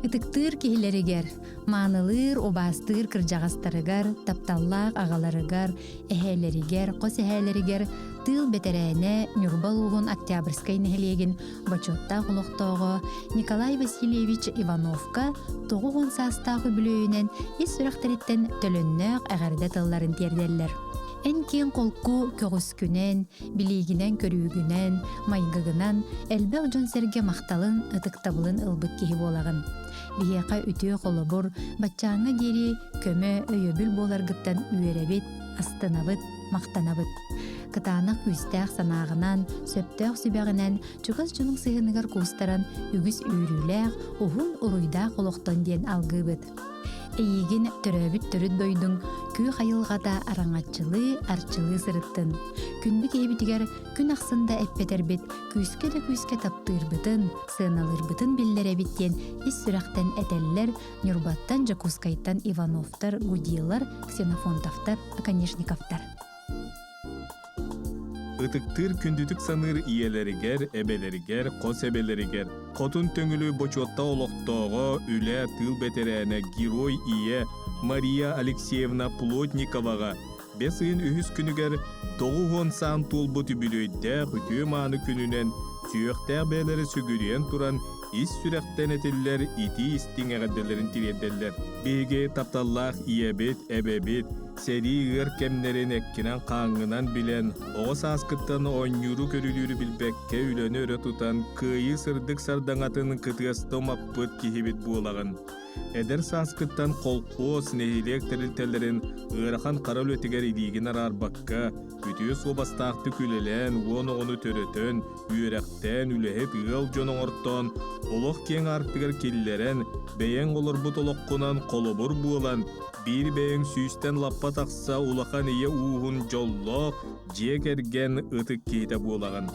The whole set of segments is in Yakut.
Ытыктыыр киһилэригэр, маанылыыр, убаастыыр кырдьаҕастарыгар, тапталлаах аҕаларыгар, эһээлэригэр, хос эһээлэригэр тыыл бэтэрээнэ Ньурба улууһун Октябрьскай нэһилиэгин бочуоттаах олохтооҕо Николай Васильевич Ивановка 90 саастаах үбүлүөйүнэн ис сүрэхтэриттэн төлөннөөх эҕэрдэ тылларын тиэрдэллэр. Эн киэҥ холку көҕүскүнэн, билиигинэн-көрүүгүнэн, майгыгынан элбэх дьон-сэргэ махталын, ытыктабылын ылбыт киһи буолаҕын. Биһиэхэ үтүө холобур, баччааҥҥа диэри көмө, өйөбүл буоларгыттан үөрэбит, астынабыт, махтанабыт. Кытаанах күүстээх санааҕынан, сөптөөх сүбэҕинэн чугас дьонуҥ сыһыаныгар куустаран үгүс үөрүүлээх, уһун уруйдаах олохтон диэн алгыыбыт. Эйиигин төрөөбүт төрүт дойдуҥ күөх айылҕата араҥаччылыы, арчылыы сырыттын. Күндү киһибитигэр күн ахсын да эппэтэрбит, күүскэ да күүскэ таптыырбытын, сыаналыырбытын биллэрэбит диэн ис сүрэхтэн этэллэр Ньурбаттан, Дьокуускайтан Ивановтар, Гудилар, Ксенофонтовтар, Оконешниковтар. Ытыктыыр күндүтүк саныыр ийэлэригэр, эбэлэригэр, хос эбэлэригэр, хотун төҥүлү бочуотта олохтооҕо, үлэ, тыыл бэтэрээнэ, герой ийэ Мария Алексеевна Плотниковаҕа бэс ыйын үһүс күнүгэр 90 саан туолбут үбүлүөйдээх үтүө-мааны күнүнэн сүһүөхтээх бэйэлэрэ сүгүрүйэн туран ис сүрэхтэн этиллэр итии-истиҥ эҕэрдэлэрин тириэрдэллэр. Биһиги тапталлаах ийэбит, эбэбит, Сэрии ыар кэмнэрин эккинэн-хааҥҥынан билэн, оҕо сааскыттан оонньууру-көрүлүүрү билбэккэ үлэни өрө тутан, кыайыы сырдык сардаҥатын кытыаста умаппыт киһибит буолаҕын. Эдэр сааскыттан колхуос, нэһилиэк тэрилтэлэрин ыарахан хара үлэтигэр илиигин араарбакка, үтүө суобастаахтык үлэлээн, уон оҕону төрөтөн, үөрэхтээн, үлэһит ыал дьон оҥортоон, олох киэҥ аартыгар киллэрэн, бэйэҥ олорбут олоххунан холобур буолан, биир бэйэҥ сүүстэн лаппа тахса улахан ийэ ууһун дьоллоох дьиэ кэргэн ытык киһитэ буолаҕын.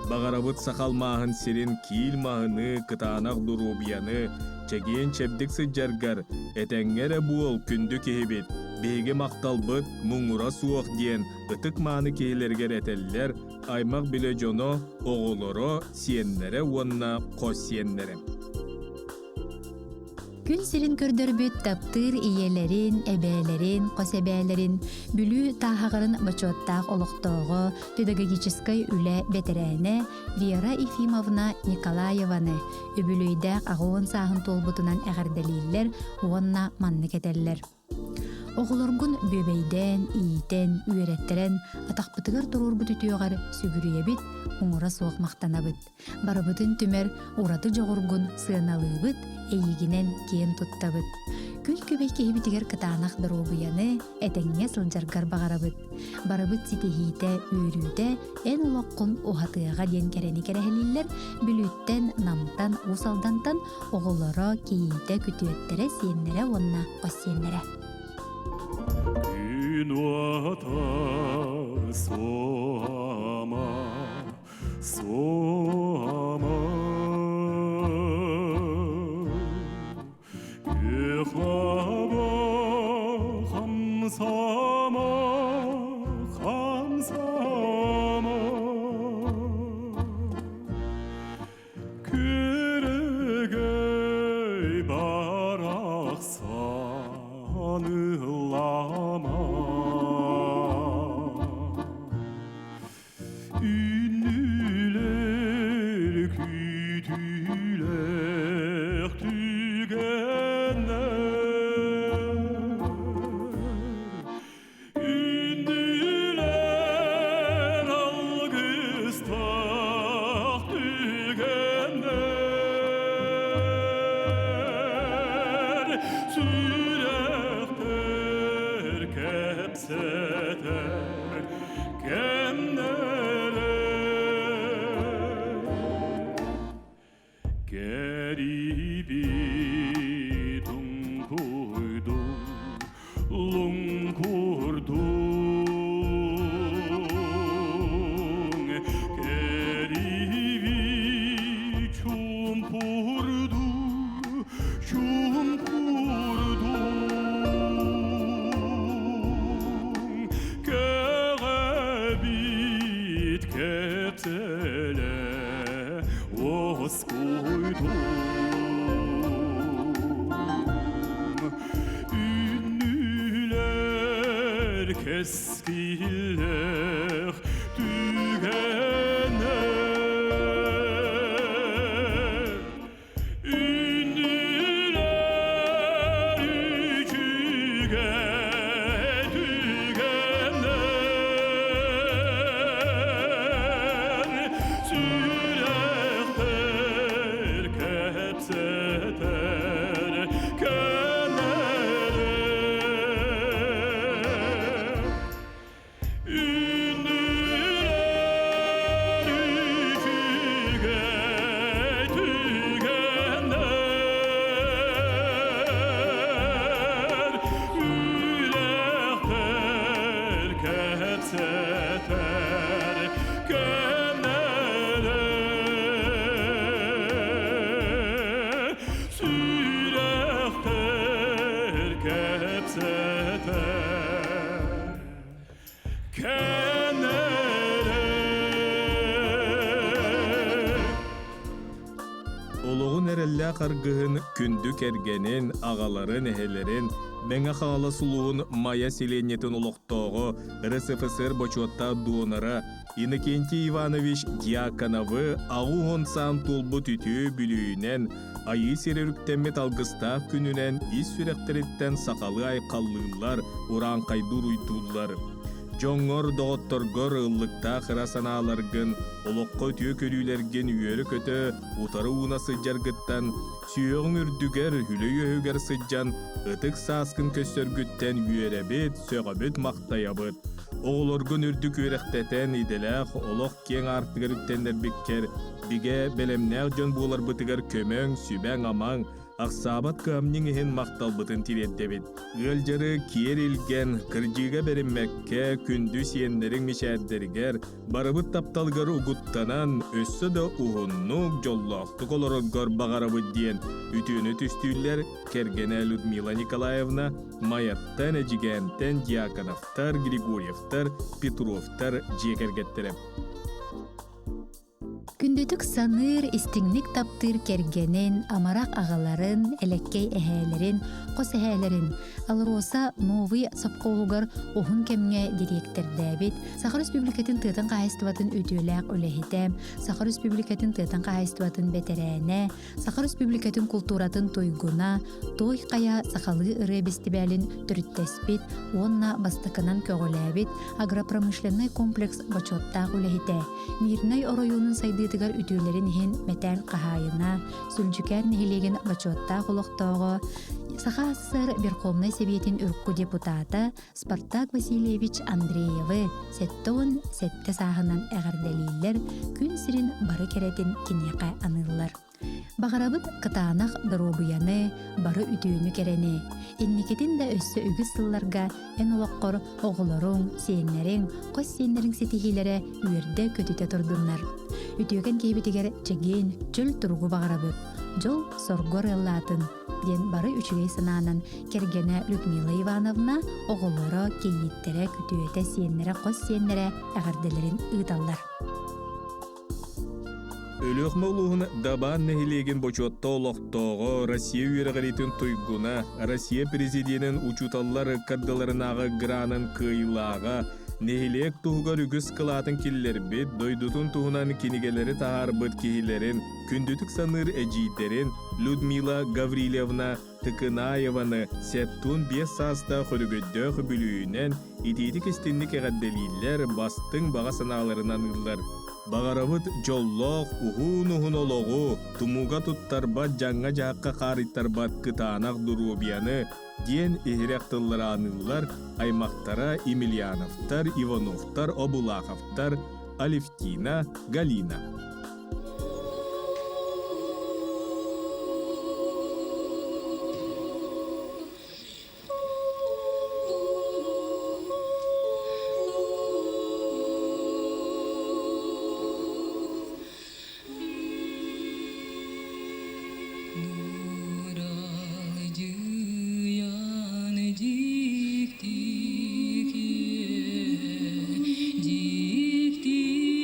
Баҕарабыт саха алмааһын сирин киил маһыны, кытаанах доруобуйаны, чэгиэн-чэбдик сылдьаргар, этэҥҥэ эрэ буол, күндү киһибит, биһиги махталбыт муҥура суох диэн ытык-мааны киһилэригэр этэллэр аймах-билэ дьоно, оҕолоро, сиэннэрэ уонна хос сиэннэрэ. Күн сирин көрдөрбүт таптыыр ийэлэрин, эбээлэрин, хос эбээлэрин, Бүлүү Тааһаҕарын бочуоттаах олохтооҕо, педагогическай үлэ бэтэрээнэ Вера Ефимовна Николаеваны үбүлүөйдээх 80 сааһын туолбутунан эҕэрдэлииллэр уонна маннык этэллэр. Оҕолоргун бүөбэйдээн, иитэн, үөрэттэрэн, атахпытыгар туруорбут үтүөҕэр сүгүрүйэбит, муҥура суох махтанабыт. Барыбытын түмэр ураты дьоҕургун сыаналыыбыт, эйигинэн киэн туттабыт. Күн күбэй киһибитигэр кытаанах доруобуйаны, этэҥҥэ сылдьаргар баҕарабыт. Барыбыт ситиһиитэ, үөрүүтэ эн олоххун уһатыаҕа диэн кэрэни кэрэһэлииллэр Бүлүүттэн, Намтан, Уус Алдантан оҕолоро, кийиитэ, күтүөттэрэ, сиэннэрэ уонна хос сиэннэрэ. Күн уота суома, суома. Күөх хамсама, хамсама. Күрүгөй барахсан ыллама. Үннүлэр күүтүүлэх түгэннэр Үннүлэр алгыстаах түгэннэр Сүрэхтэр кэпсэтэр кэмнэрэ Кэрибит уҥкуйдуҥ, луҥкурдуҥ, Кэрибит чуумпурду, чуумпурдуҥ. Кэҕэбит кэпсэлэ уоскуйдун. Кэскиллэх түгэнэ Үннүлэр үчүгэй түгэннэр Сүрэхтэр кэпсэтэр көнөрө Үннүлэр үчүгэй түгэннэр Үрэхтэр кэпсэтэр көнөрө Сүрэхтэр кэпсэтэр кэнэрэ Олоҕун эрэллээх аргыһын, күндү кэргэнин, аҕаларын, эһэлэрин, Мэҥэ Хаҥалас улууһун Майа сэлиэнньэтин олохтооҕо, РСФСР бочуоттаах донора Иннокентий Иванович Дьяконовы 80 саан туолбут үтүө бүлүүнэн, Айыы сирэ үктэммит алгыстаах күнүнэн ис сүрэхтэриттэн сахалыы айхаллыыллар, урааҥхайдыы уруйдууллар. Дьоҥҥор, доҕотторгор ыллыктаах ыра санааларгын, олоххо үтүө көрүүлэргин үөрэ-көтө утары ууна сылдьаргыттан, сүһүөҕүҥ үрдүгэр, үлэ үөһүгэр сылдьан, ытык сааскын көрсөргүттэн үөрэбит, сөҕөбүт-махтайабыт. Оҕолоргун үрдүк үөрэхтэтэн, идэлээх олох киэҥ аартыгар үктэннэрбиккэр, бигэ бэлэмнээх дьон буоларбытыгар көмөҥ, сүбэҥ-амаҥ, ахсаабат кыһамньыҥ иһин махталбытын тириэрдэбит. Ыалдьары киэр илгэн, кырдьыыга бэриммэккэ, күндү сиэннэриҥ мичээрдэригэр, барыбыт тапталыгар угуттанан, өссө да уһуннук, дьоллоохтук олороргор баҕарабыт диэн үтүөнү түстүүллэр кэргэнэ Людмила Николаевна, Майаттан, Эдьигээнтэн Дьяконовтар, Григорьевтар, Петровтар дьиэ кэргэттэрэ. Күндүтүк саныыр, истиҥник таптыыр кэргэнин, амарах аҕаларын, элэккэй эһээлэрин, хос эһээлэрин Алроса Новый сопхуоһугар уһун кэмҥэ дириэктэрдээбит, Саха Республикатын тыатын хаһаайыстыбатын үтүөлээх үлэһитэ, Саха Республикатын тыатын хаһаайыстыбатын бэтэрээнэ, Саха Республикатын култууратын туйгуна, Той Хайа сахалыы ырыа бэстибээлин төрүттэспит уонна бастакынан көҕүлээбит агропромышленнай комплекс бочуоттаах үлэһитэ, Мирнэй оройуонун сайдыытыгар үтүөлэрин иһин мэтээл хаһаайына, Сүлдьүкээр нэһилиэгин бочуоттаах олохтооҕо, Саха СССР Верховнай Сэбиэтин үркү депутата Спартак Васильевич Андреевы 77 сааһынан эҕэрдэлииллэр, күн сирин бары кэрэтин киниэхэ аныыллар. Баҕарабыт кытаанах доруобуйаны, бары үтүөнү-кэрэни. Инникитин да өссө үгүс сылларга эн олоххор оҕолоруҥ, сиэннэриҥ, хос сиэннэриҥ ситиһиилэрэ үөрдэ-көтүтэ турдуннар. Үтүөкэн киһибитигэр чэгиэн, чөл туругу баҕарабыт. Дьол соргу арыаллаатын! диэн бары үчүгэй санаанан кэргэнэ Людмила Ивановна оҕолоро, кийииттэрэ, күтүөтэ, сиэннэрэ, хос сиэннэрэ эҕэрдэлэрин ыыталлар. Өлүөхүмэ улууһун Дабаан нэһилиэгин бочуотта олохтооҕо, Россия үөрэҕириитин туйгуна, Россия президенин учууталлар ыккардыларынааҕы гранын кыайыылааҕа, нэһилиэк туһугар үгүс кылаатын киллэрбит, дойдутун туһунан кинигэлэри таһаарбыт киһилэрин күндүтүк саныыр эдьиийдэрин Людмила Гаврильевна Тыкынаеваны 75 саастаах өрөгөйдөөх үбүлүөйүнэн итиитик-истиҥник эҕэрдэлииллэр, бастыҥ баҕа санааларынан ыыллар. Баҕарабыт дьоллоох, уһун-уһун олоҕу, тумууга туттарбат, дьаҥҥа-дьаһахха хаарыйтарбат кытаанах доруобуйаны, диэн иһирэх тыллары аныыллар аймахтара Емельяновтар, Ивановтар, Обулаховтар, Алевтина, Галина. Нуралдьыйан дьиктикэ, дьиктикэ.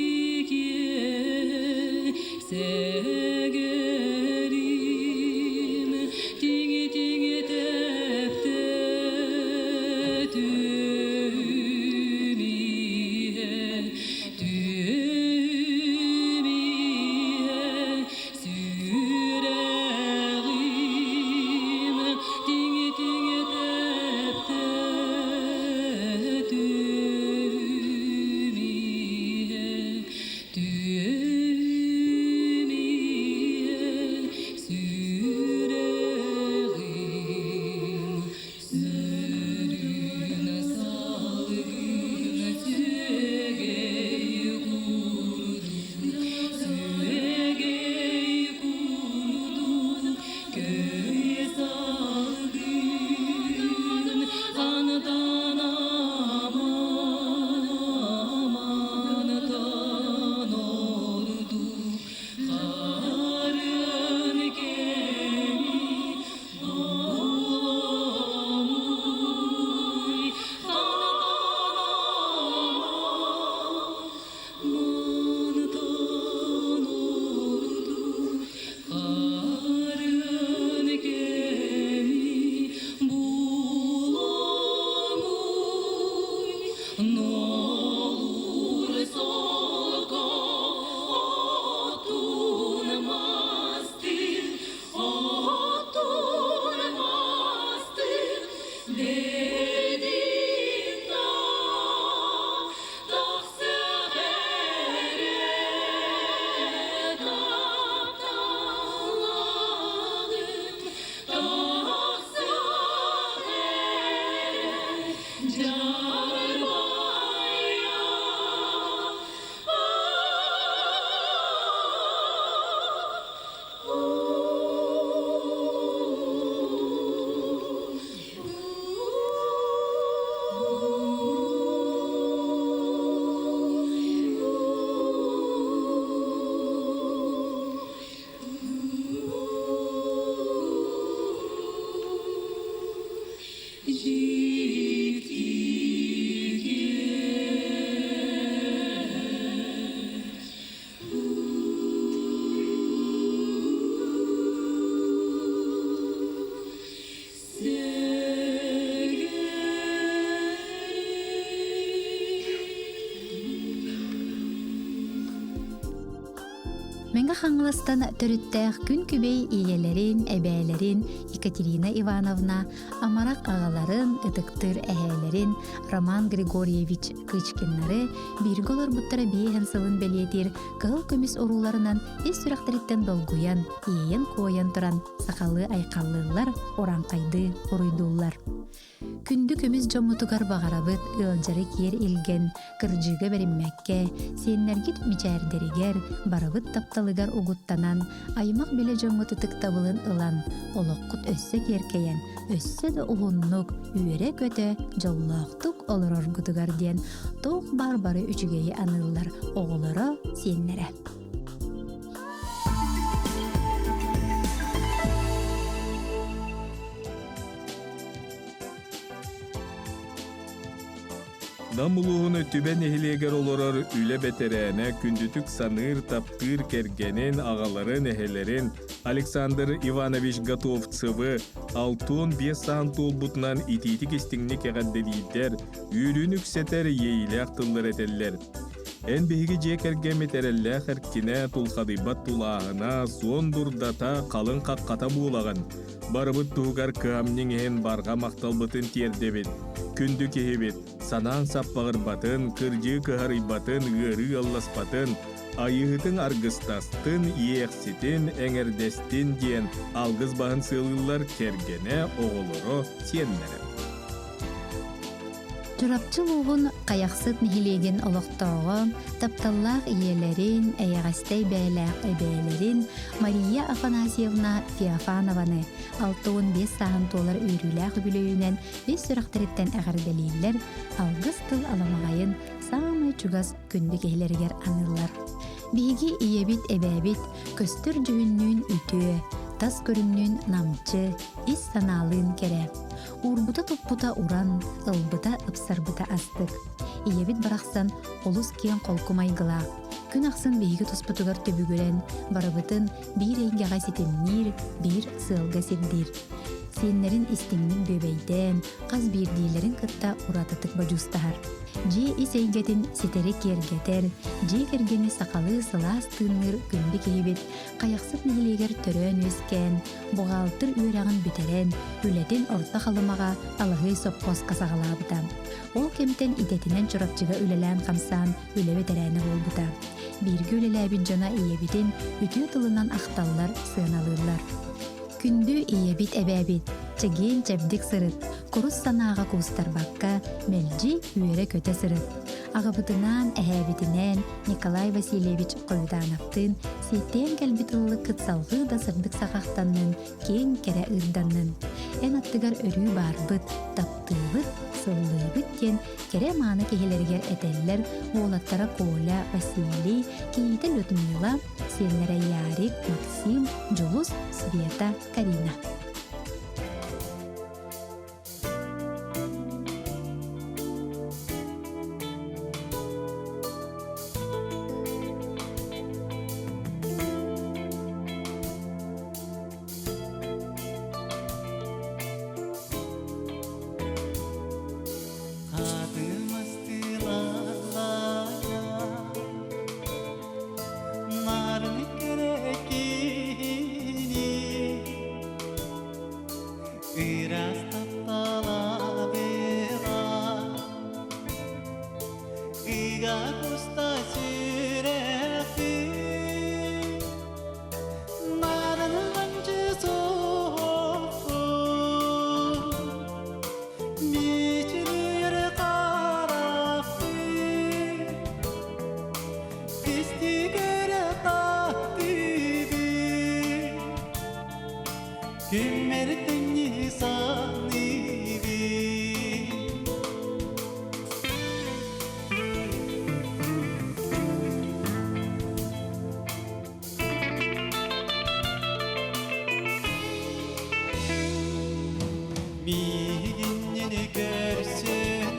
Мэҥэ Хаҥаластан төрүттээх күн күбэй ийэлэрин, эбээлэрин Екатерина Ивановна амарах аҕаларын, ытыктыыр эһээлэрин Роман Григорьевич Кычкиннары бииргэ олорбуттара биэһэн сылын бэлиэтиир кыһыл көмүс урууларынан ис сүрэхтэриттэн долгуйан, иэйэн-куойан туран сахалыы айхаллыыллар, урааҥхайдыы уруйдууллар. Күндү көмүс дьоммутугар баҕарабыт ыалдьары киэр илгэн, кырдьыыга бэриммэккэ, сиэннэргит мичээрдэригэр, барыбыт тапталыгар угуттанан, аймах билэ дьоҥҥут ытыктабылын ылан, олоххут өссө киэркэйэн, өссө да уһуннук, үөрэ-көтө, дьоллоохтук олороргутугар диэн туох баар бары үчүгэйи аныыллар оҕолоро, сиэннэрэ. Нам улууһун Түбэ нэһилиэгэр олорор үлэ бэтэрээнэ күндүтүк саныыр, таптыыр кэргэнин, аҕаларын, эһэлэрин Александр Иванович Готовцевы 65 саан туолбутунан итиитик истиҥник эҕэрдэлиирдэр, үөрүүнү үксэтэр иэйиилээх тыллар этэллэр. Эн биһиги дьиэ кэргэммит эрэллээх эркинэ, тулхадыйбат тулааһына, суон дурдата, халыҥ хаххата буолаҕын. Барыбыт туһугар кыһамньыҥ иһин барҕа махталбытын тиэрдэбит. Күндү киһибит, санаан саппаҕырбатын, кырдьыы кыһарыйбатын, ыарыы ыалласпатын, айыыһытыҥ аргыстастын, иэхситин, эҥэрдэстин диэн алгыс баһын сыалыыллар кэргэнэ, оҕолоро, сиэннэрэ. Чурапчы улууһун Хайахсыт нэһилиэгин олохтооҕо, тапталлаах ийэлэрин, эйэҕэстэй бэйэлээх эбээлэрин Мария Афанасьевна Феофанованы 65 сааһын туолар үөрүүлээх үбүлүөйүнэн ис сүрэхтэриттэн эҕэрдэлииллэр, алгыс тыл аламаҕайын саамай чугас күндү киһилэригэр аныыллар. Биһиги ийэбит, эбээбит көстөр дьүһүннүүн үтүө, тас көрүҥнүүн намчы, ис санаалыын кэрэ. Уурбута-туппута уран, ылбыта ыпсарбыта астык. Ийэбит барахсан олус киэҥ холку майгылаах. Күн ахсын биһиги туспутугар түбүгүрэн, барыбытын биир эйгэҕэ ситимниир, биир сыалга сирдиир. Сиэннэрин истиҥник бүөбэйдээн, хас биирдиилэрин кытта уратытык бодьуустаһар. Дьиэ ис эйгэтин ситэри киэргэтэр, дьиэ кэргэни сахалыы сылаас тыынныыр күндү киһибит Хайахсыт нэһилиэгэр төрөөн-үөскээн, буҕаалтыр үөрэҕин бүтэрэн, үлэтин Орто Халымаҕа Алаһыай сопхуоска саҕалаабыта. Ол кэмтэн идэтинэн Чурапчыга үлэлээн-хамсаан үлэ бэтэрээнэ буолбута. Бииргэ үлэлээбит дьоно ийэбитин үтүө тылынан ахталлар, сыаналыыллар. Күндү ийэбит эбээбит, чэгиэн-чэбдик сырыт, курус санааҕа куустарбакка, мэлдьи үөрэ-көтө сырыт. Аҕабытынаан, эһээбитинээн Николай Васильевич Хойутановтыын сиэттээн кэлбит ыллыккыт салҕыы да сырдык саҕахтаннын, киэҥ кэрэ ыырданнын. Эн аттыгар өрүү баарбыт, таптыыбыт, сыллыыбыт диэн кэрэ-мааны киһилэригэр этэллэр уолаттара Коля, Василий, кийиитэ Людмила, сиэннэрэ Ярик, Максим, Дьулус, Света, Карина. Ыраас тапталаабыла Ыга куста сүрэхпин Нарын ханчы суохпун Мичилийэр харахпын Кистигэр таттыбын Күммэр саныыбын Миигин Мини көрсүн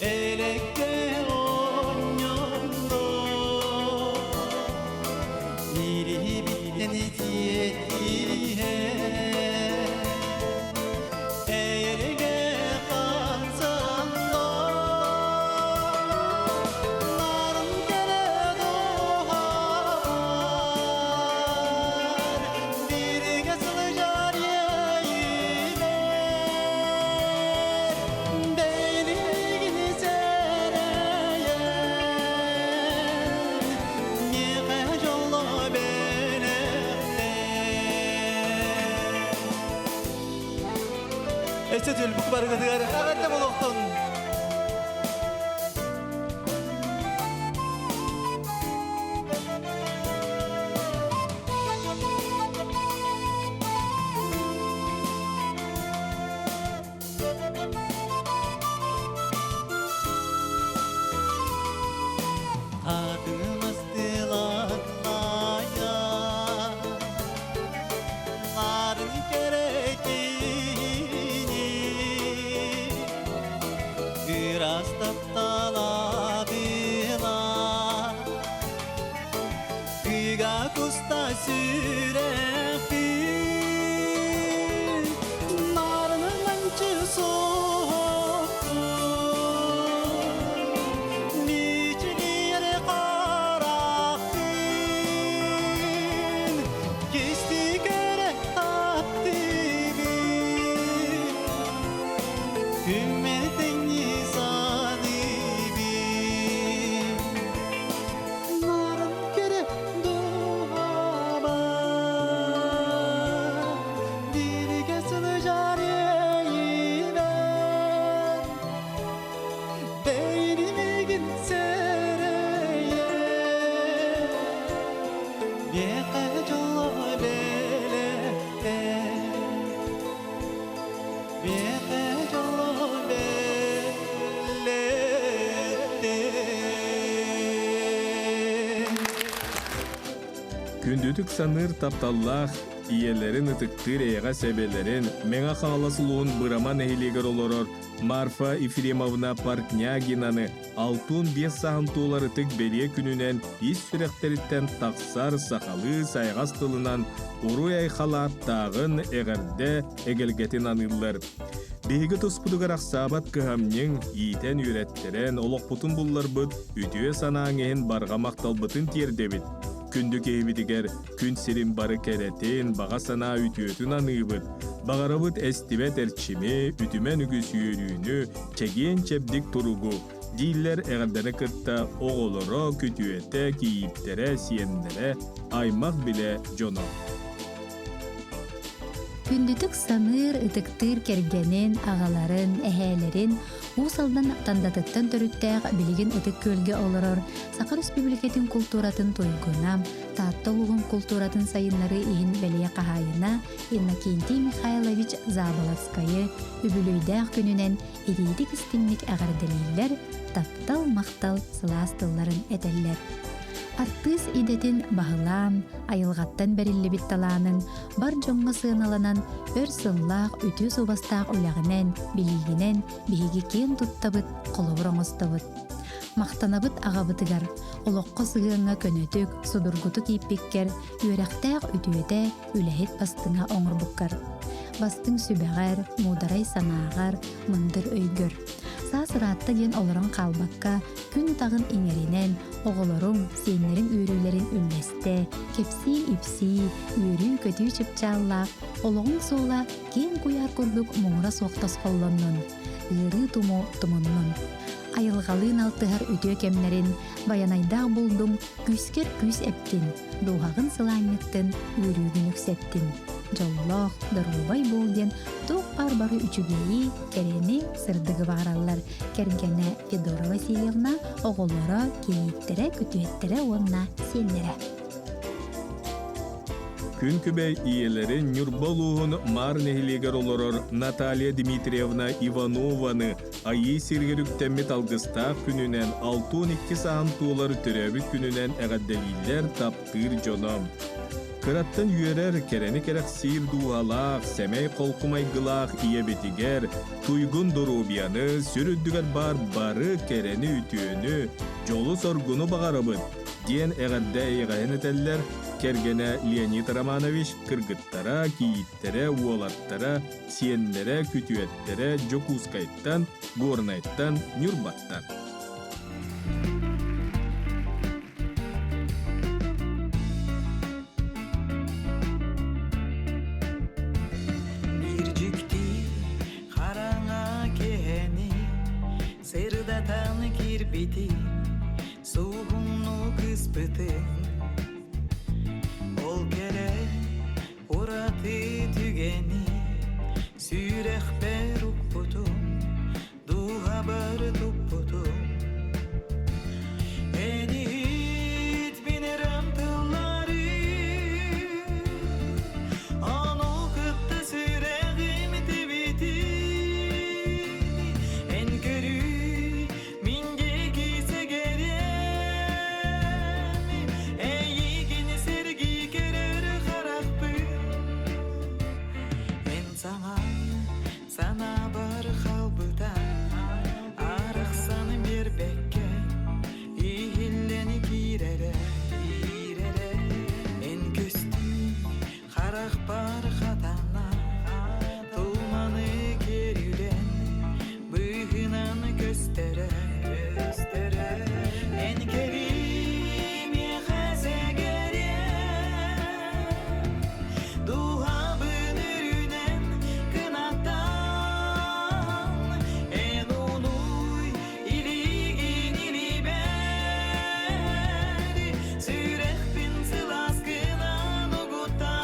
Элекке оонньондо Ириһибиттэн тиэтиһэ Эйэргэ хансанно Нарын кэрэ дууһабар Бииргэ сылдьар иэйиилэр Бэйэлигин сэрэйэн Миэхэ дьолло бэлэхтээ Эссе түлбүк барыгытыгар эҕэрдэ буолуохтун! Атымастылатлая Нарын кэрэтини Ырас тапталабына Кыга куста сүрэхпин Нарынанчы соһуттун Мичилиэр харахпын Кисти көрө таптыыбын Күммэр тэҥни саныыбын Нарын кэрэ дууһабар Бииргэ сылдьар иэйиибэр Бэйримигин сэрэйэр Биэхэ дьолло бэлэхтээ Биэхэ дьолло бэлэхтээ Күндүтүк саныыр тапталлаах ийэлэрин ытыктыыр эйэҕэс эбэлэрин Мэҥэ Хаҥалас улууһун Бырама нэһилиэгэр олорор Марфа Ефремовна Портнягинаны 65 сааһын туолар ытык бэлиэ күнүнэн ис сүрэхтэриттэн тахсар сахалыы сайаҕас тылынан уруй-айхал ааттааҕын эҕэрдэ эгэлгэтин аныыллар. Биһиги туспутугар ахсаабат кыһамньыҥ, иитэн үөрэттэрэн, олохпутун булларбыт үтүө санааҥ иһин барҕа махталбытын тиэрдэбит. Күндү киһибитигэр күн сирин бары кэрэтин, баҕа санаа үтүөтүн аныыбыт. Баҕарабыт эстибэт эрчими, үтүмэн үгүс үөрүүнү, чэгиэн-чэбдик туругу, дииллэр эҕэрдэни кытта оҕолоро, күтүөтэ, кийииттэрэ, сиэннэрэ, аймах-билэ дьоно. Күндүтүк саныыр, ытыктыыр кэргэнин, аҕаларын, эһээлэрин Уус Алдан Тандатыттан төрүттээх билигин Ытык Күөлгэ олорор Саха Республикатын култууратын туйгуна, Таатта улууһун култууратын сайыннарыы иһин бэлиэ хаһаайына Иннокентий Михайлович Заболоцкайы үбүлүөйдээх күнүнэн итиитик истиҥник эҕэрдэлииллэр, таптал-махтал сылаас тылларын этэллэр. Артыыс идэтин баһылаан, айылҕаттан бэриллибит талаанын бар дьоҥҥо сыаналанан өр сыллаах үтүө суобастаах үлэҕинэн, билиигинэн биһиги киэн туттабыт, холобур оҥостобут. Махтанабыт аҕабытыгар, олоххо сыһыаҥҥа көнөтүк, судургутук ииппиккэр, үөрэхтээх үтүөтэ, үлэһит бастыҥа оҥорбуккар. Бастыҥ сүбэҕэр, муударай санааҕар, мындыр өйгөр. Саас ыраатта диэн олорон хаалбакка, күн утаҕын иҥэринэн, оҕолоруҥ, сиэннэриҥ үөрүүлэрин үллэстэ, кэпсии-ипсии, үөрүү-көтүү чыпчааллаах, олоҕуҥ суола киэҥ куйаар курдук муҥура суох тосхоллоннун, ыарыы туму тумуннун. Айылҕалыын алтыһар үтүө кэмнэрин байанайдаах булдуҥ күүскэр күүс эптин, дууһаҕын сылаанньыттын, үөрүүгүн үксэттин. Дьоллоох, доруобай буол диэн туох баар бары үчүгэйи, кэрэни, сырдыгы баҕараллар кэргэнэ Федора Васильевна, оҕолоро, кийииттэрэ, күтүөттэрэ уонна сиэннэрэ. Күн күбэй ийэлэрин Ньурба улууһун Маар нэһилиэгэр олорор Наталья Дмитриевна Иванованы Айыы сиригэр үктэммит алгыстаах күнүнэн 62 сааһын туолар төрөөбүт күнүнэн эҕэрдэлииллэр таптыыр дьоно. Кыраттан үөрэр, кэрэни кэрэхсиир дууһалаах, сэмэй холку майгылаах ийэбитигэр туйгун доруобуйаны, сүр үрдүгэр баар бары кэрэни-үтүөнү, дьолу-соргуну баҕарабыт, диэн эҕэрдэ эйэҕэһин этэллэр кэргэнэ Леонид Романович, кыргыттара, кийииттэрэ, уолаттара, сиэннэрэ, күтүөттэрэ Дьокуускайтан, Горнайтан, Ньурбаттан. Биир дьикти хараҥа киэһэни сырдатан киирбити суһумну кыспытын Ол кэрэ ураты түгэни сүрэхпэр укпутум дууһабар туппутум Эниһит мин эрам тыллары Ону кытта сүрэҕим тибитин Эн көрүүй мин диэки сэгэриэм Эйигин сэргии көрөр харахпын Эн саҥаҥ санаабар халбыта арахсан биэрбэккэ иһиллэн киирэрэ киирэрэ эн көстүү харахпар хатана туманы керүлэн быыһынан көстөрө көстөрө эн кэлиий миэхэ сэгэриэм Дууһабын үрүнэн кынаттаан, эн унуй илиигин илиибэр, сүрэхпин сылааскынан угуттаан.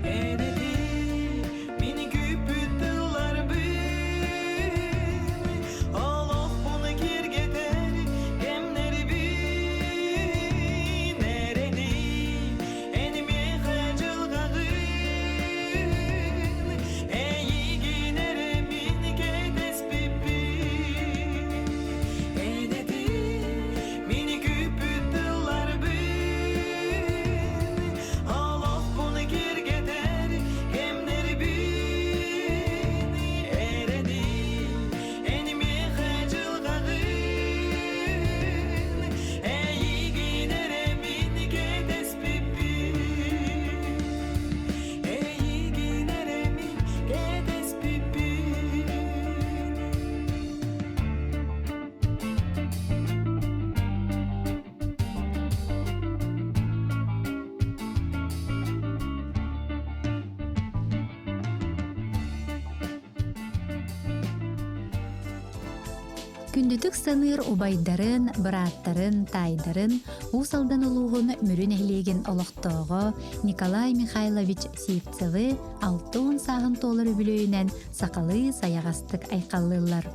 Энэти мин күүппүт тылларбын олохпун киэргэтэр кэмнэрбин эрэни эн миэхэ дьылҕаҕын Эйигин эрэ мин кэтэспиппин Энэти мин күүппүт тылларбын Олохпун киэргэтэр кэмнэрбин Эрэни эн миэхэ дьылҕаҕын Эйигин эрэ мин кэтэспиппин Эйигин эрэ мин кэтэспиппин Күндүтүк саныыр убайдарын, бырааттарын, таайдарын Уус Алдан улууһун Мүрү нэһилиэгин олохтооҕо Николай Михайлович Сивцевы 60 сааһын туолар үбүлүөйүнэн сахалыы сайаҕастык айхаллыыллар.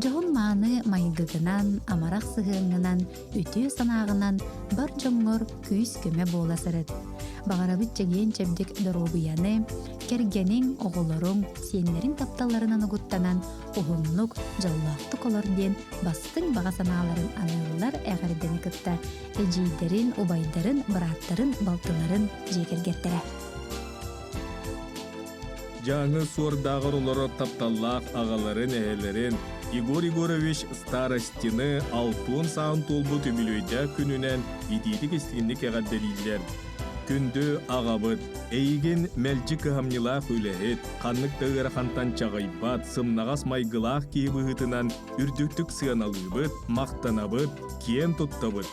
Дьоһун-мааны майгыгынан, амарах сыһыаҥҥынан, үтүө санааҕынан бар дьоҥҥор күүс-көмө буола сырыт. Баҕарабыт чэгиэн-чэбдик доруобуйаны, кэргэниҥ, оҕолоруҥ, сиэннэриҥ тапталларынан угуттанан уһуннук, дьоллоохтук олор диэн бастыҥ баҕа санааларын аныыллар эҕэрдэни кытта эдьиийдэрин, убайдарын, бырааттарын, балтыларын дьиэ кэргэттэрэ. Дьааҥы суордааҕар олорор тапталлаах аҕаларын, эһэлэрин Егор Егорович Старостины алтуон саан туолбут үбүлүөйдээх күнүнэн итиитик-истиҥник эҕэрдэлииллэр. Күндү аҕабыт, эйигин мэлдьи кыһамньылаах үлэһит, ханнык да ыарахантан чаҕыйбат, сымнаҕас майгылаах киһи быһыытынан үрдүктүк сыаналыыбыт, махтанабыт, киэн туттабыт.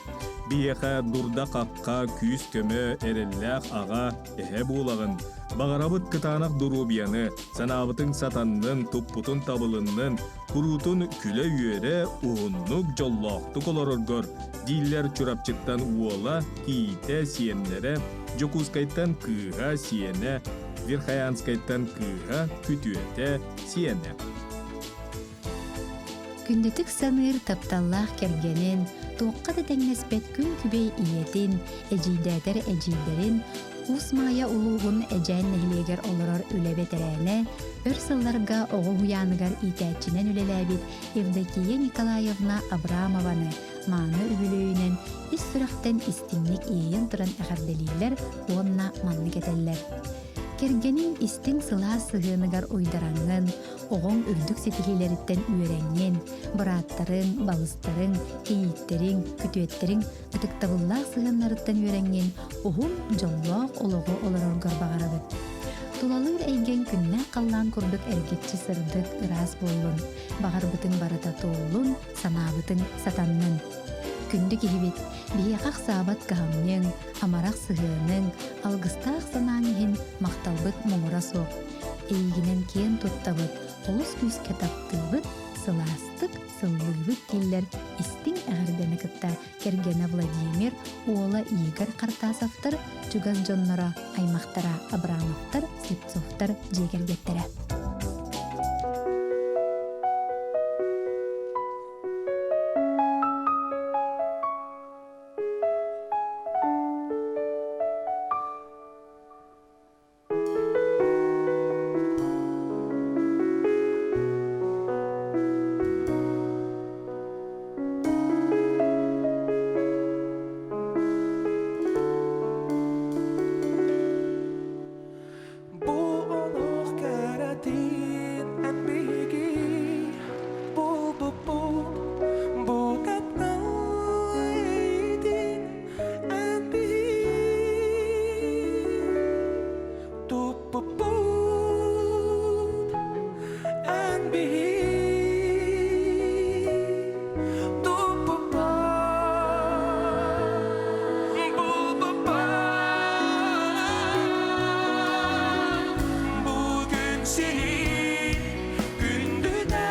Биһиэхэ дурда-хахха, күүс-көмө, эрэллээх аҕа, эһэ буолаҕын. Баҕарабыт кытаанах доруобуйаны, санаабытыҥ сатаннын, туппутун табылыннын, куруутун күлэ-үөрэ, уһуннук, дьоллоохтук олороргор, дииллэр Чурапчыттан уола, кийиитэ, сиэннэрэ, Дьокуускайтан кыыһа, сиэнэ, Верхоянскайтан кыыһа, күтүөтэ, сиэнэ. Күндүтүк саныыр тапталлаах кэргэнин, туохха да тэҥнэспэт күн күбэй ийэтин, эдьиийдээтэр эдьиийдэрин, Уус Маайа улууһун Эдьээн нэһилиэгэр олорор үлэ бэтэрээнэ, өр сылларга оҕо уһуйааныгар иитээччинэн үлэлээбит Евдокия Николаевна Абрамованы мааны үбүлүөйүнэн ис сүрэхтэн истиҥник иэйэн туран эҕэрдэлииллэр уонна маннык этэллэр. Кэргэниҥ истиҥ сылаас сыһыаныгар уйдараҥҥын, оҕоҥ үрдүк ситиһиилэриттэн үөрэҥҥин, бырааттарыҥ, балыстарыҥ, кийииттэриҥ, күтүөттэриҥ ытыктабыллаах сыһыаннарыттан үөрэҥҥин уһун, дьоллоох олоҕу олороргор баҕарабыт. Тулалыыр эйгэҥ күннээх халлаан курдук эргиччи сырдык, ыраас буоллун, баҕарбытыҥ барыта туоллун, санаабытыҥ сатаннын. Күндү киһибит, биһиэхэ ахсаабат кыһамньыҥ, амарах сыһыаныҥ, алгыстаах санааҥ иһин махталбыт муҥура суох. Эйигинэн киэн туттабыт, олус күүскэ таптыыбыт, сылаастык сыллыыбыт дииллэр истиҥ эҕэрдэни кытта кэргэнэ Владимир, уола Игорь Хартасовтар, чугас дьонноро, аймахтара Абрамовтар, Слепцовтар дьиэ кэргэттэрэ. Бу олох кэрэтин эн биһиги булбуппут бу таптал эн биһиги туппуппут эн биһиги туппуппут Bugün senin gündüne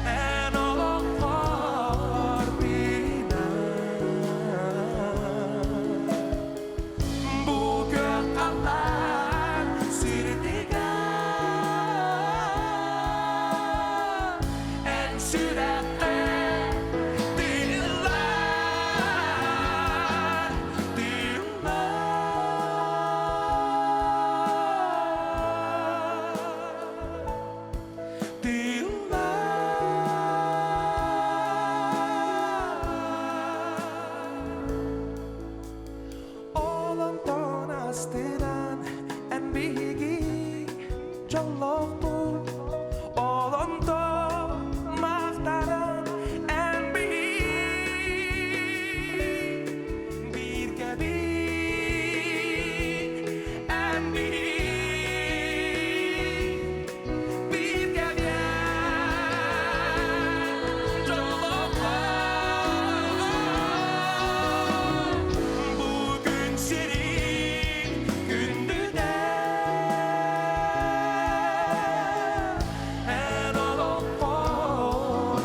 En olaklar Bu gök kallar sürtüge En sürekli diller Diller Diller Ол онтон астынан эн биһиги дьоллоохпут Ол онтон махтанан эн биһиги бииргэ биир эн биһиги бииргэ биир дьоллоохпут Бүгүн сирин күндүнэ эн олоххор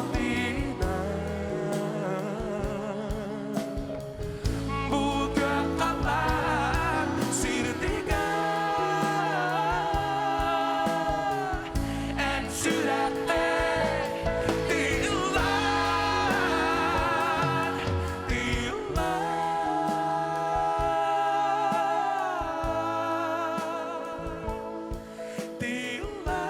Бу күөх халлаан сирдигэ эн сүрэххэ тыыллар, тыыллар, тыыллар.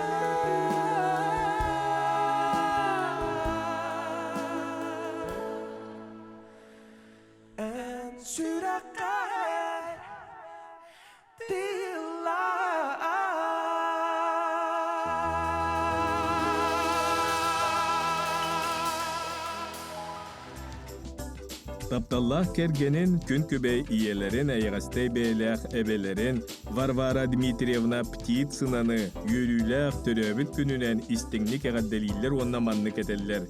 Эн сүрэххэ Тапталлаах кэргэнин, күн күбэй ийэлэрин, эйэҕэстэй бэйэлээх эбэлэрин Варвара Дмитриевна Птицынаны үөрүүлээх төрөөбүт күнүнэн истиҥник эҕэрдэлииллэр уонна маннык этэллэр.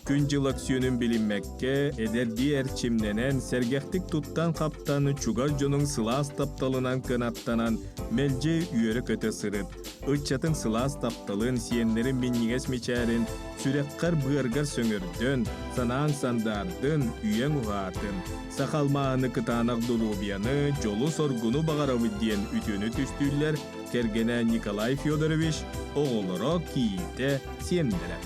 Күн-дьыл өксүөнүн билиммэккэ, эдэрдии эрчимнэнэн, сэргэхтик туттан-хаптан, чугас дьонуҥ сылаас тапталынан кынаттанан, мэлдьи үөрэ-көтө сырыт. Ыччатыҥ сылаас тапталын, сиэннэрин минньигэс мичээрин сүрэххэр-быаргар сөҥөрдөн, санааҥ сандаардын, үйэҥ уһаатын. Саха алмааһыны кытаанах доруобуйаны, дьолу-соргуну баҕарабыт диэн үтүөнү түстүүллэр. Кэргэнэ Николай Федорович, оҕолоро, кийиитэ, сиэннэрэ.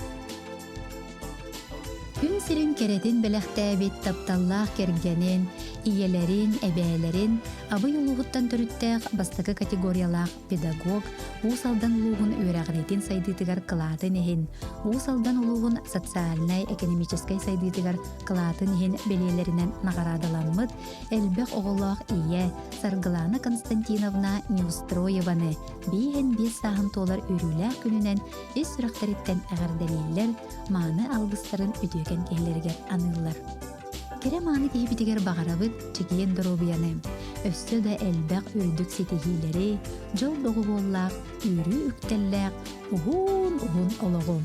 Күн сирин кэрэтин бэлэхтээбит тапталлаах кэргэнин, ийэлэрин, эбээлэрин Абый улууһуттан төрүттээх бастакы категориялаах педагог Уус Алдан улууһун үөрэҕириитин сайдыытыгар кылаатын иһин, Уус Алдан улууһун социальнай-экономическай сайдыытыгар кылаатын иһин бэлиэлэринэн наҕараадаламмыт элбэх оҕолоох ийэ Саргылана Константиновна Неустроеваны 55 сааһын туолар үөрүүлээх күнүнэн ис сүрэхтэриттэн эҕэрдэлииллэр, мааны алгыстарын үтүөкэн киһилэригэр аныыллар. Кэрэ мааны киһибитигэр баҕарабыт чэгиэн доруобуйаны, өссө да элбэх үрдүк ситиһиилэри, дьол доҕуһуоллаах, үөрүү үктэллээх уһун-уһун олоҕу.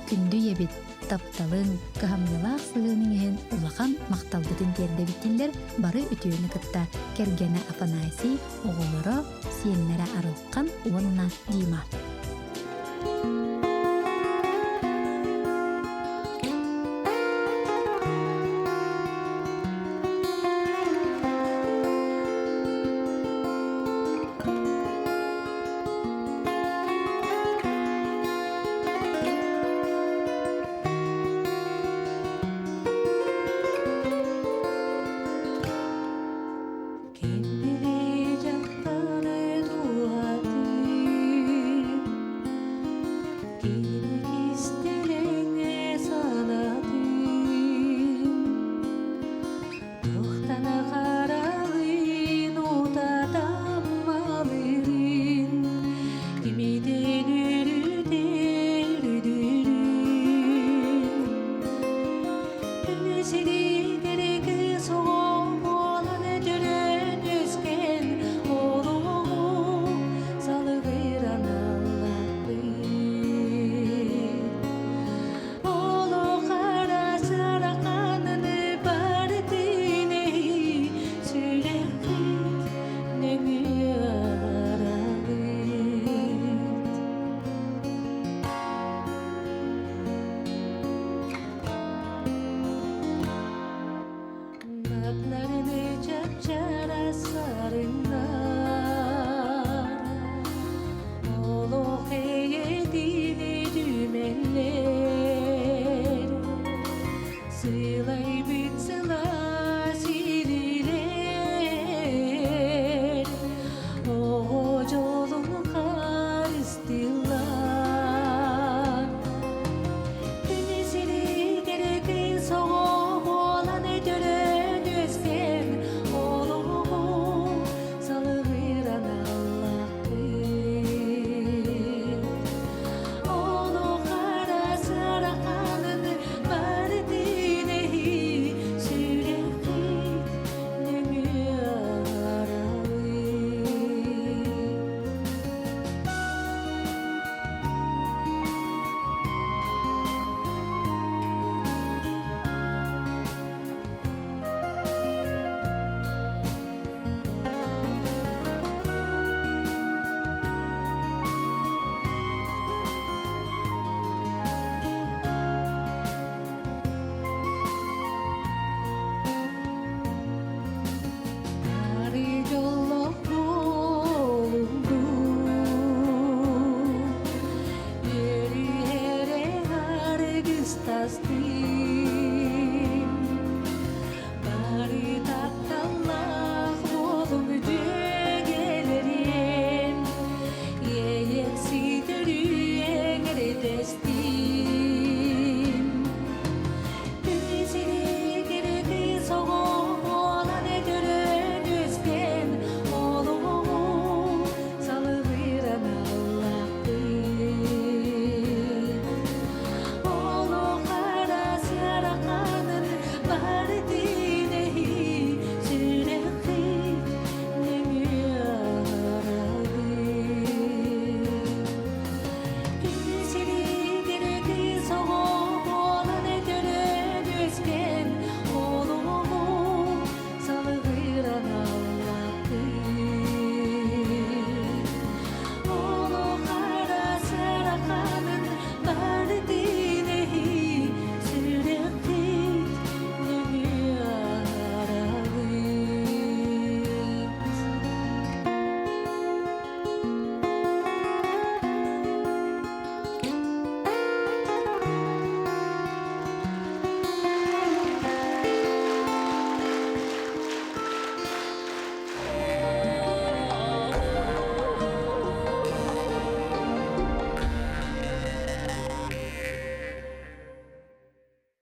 Күндү ийэбит, тапталыҥ, кыһамньылаах сыһыаныҥ иһин улахан махталбытын тиэрдэбит дииллэр бары үтүөнү кытта кэргэнэ Афанасий, оҕолоро, сиэннэрэ Арылхан уонна Дима. Ким дьахтары дууһатын, Кини кистэлэҥэ санатын, Туохтан хараҕын утатаммалыырын, Кимитин үрүтэр үдүрүн. Сиригэргэ соҕом буолан төрөөн үөскээн олоҕу салгыыран аллаппыт. Олох араас араханын бардын сүрэххит нөҥүө аралыт. Напнарыны чапчара сарыннар, Олох эйэтини түмэллэр. Сылайбыт сылаас илиилэр, Оҕо дьолун харыстыыллар. Күнү сиригэр кыыс оҕо буолан төрөөн үөскээн олоҕу салгыыран аллахпыт. Олох араас ыараханын барытын эһии сүрэххит нөҥүө аралыы. Бары дьоллоох буолуҥ Үөрүүһэрэ аргыстастыы.